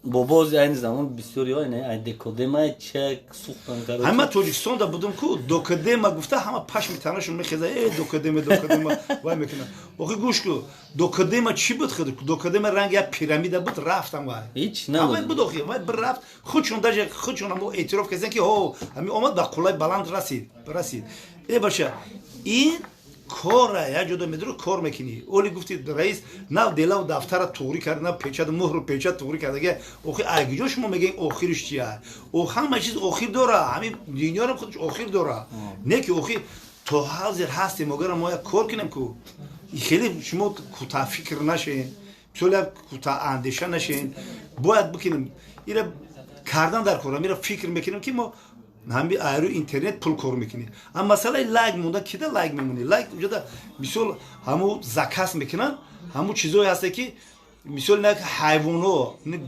Бобози айни замон бисёриҳо ай декодема чек сухтан. Ҳама Тоҷикистонда будум ку, докадема гуфта, ҳама пашми танашон мехеза. Э, докадема, докадема вай мекунад. Охи, гӯш ку, докадема чӣ буд? Худ докадема ранги як пирамида буд, рафтам вай. Ҳеч набуд. Буд охи, вай бирафт. Худшон, даже худшон ҳамо эътироф карданд, ки ҳо, ҳами омад, ба қуллаи баланд расид. Э, баша, ин кора як ҷода медуро кор мекунӣ. Оли гуфти, раис нав делаву дафтара туғрӣ кард, нав печат, муҳру печат туғрӣ кардаги. Охи, айгиҷо шумо мегӯед, охириш чия? О, ҳама чиз охир дора, ҳамин дунёрам худаш охир дора. Не ки охи то ҳозир ҳастем, агар мо як кор кунем ку, хеле шумо кӯтаҳфикр нашен, мисол, як кӯтаҳандеша нашен. Бояд бикунем, ира кардан дар кора. Мира фикр мекунем, ки мо ҳами айрӯ интернет пул кор мекунӣ. Ам масъалаи лайк монда, кида лайк мемонӣ? Лайк ҷода, мисол, ҳаму заказ мекунанд, ҳаму чизое ҳасте, ки мисол, як ҳайвоно.